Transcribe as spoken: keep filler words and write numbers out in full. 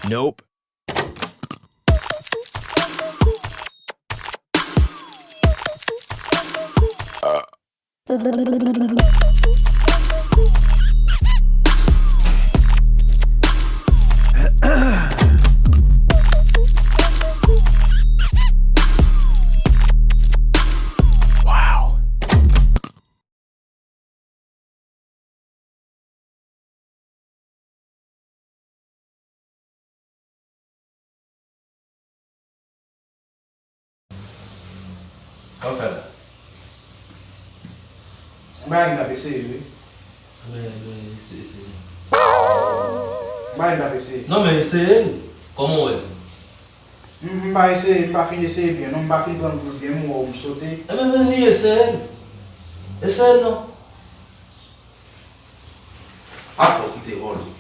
Nope. Sa w fè la? Yon bagay m t ap eseye, wi. Men, men, eseye, eseye. Yon bagay m t ap eseye. Non, men eseye l. Kòman w wè l? M, m pa eseye, m pa fin eseye byen, non, m pa fin pran gout byen, m wè w, m sote. Enben, men, li eseye l. Eseye l, non. Pa fè w kite wòl ou.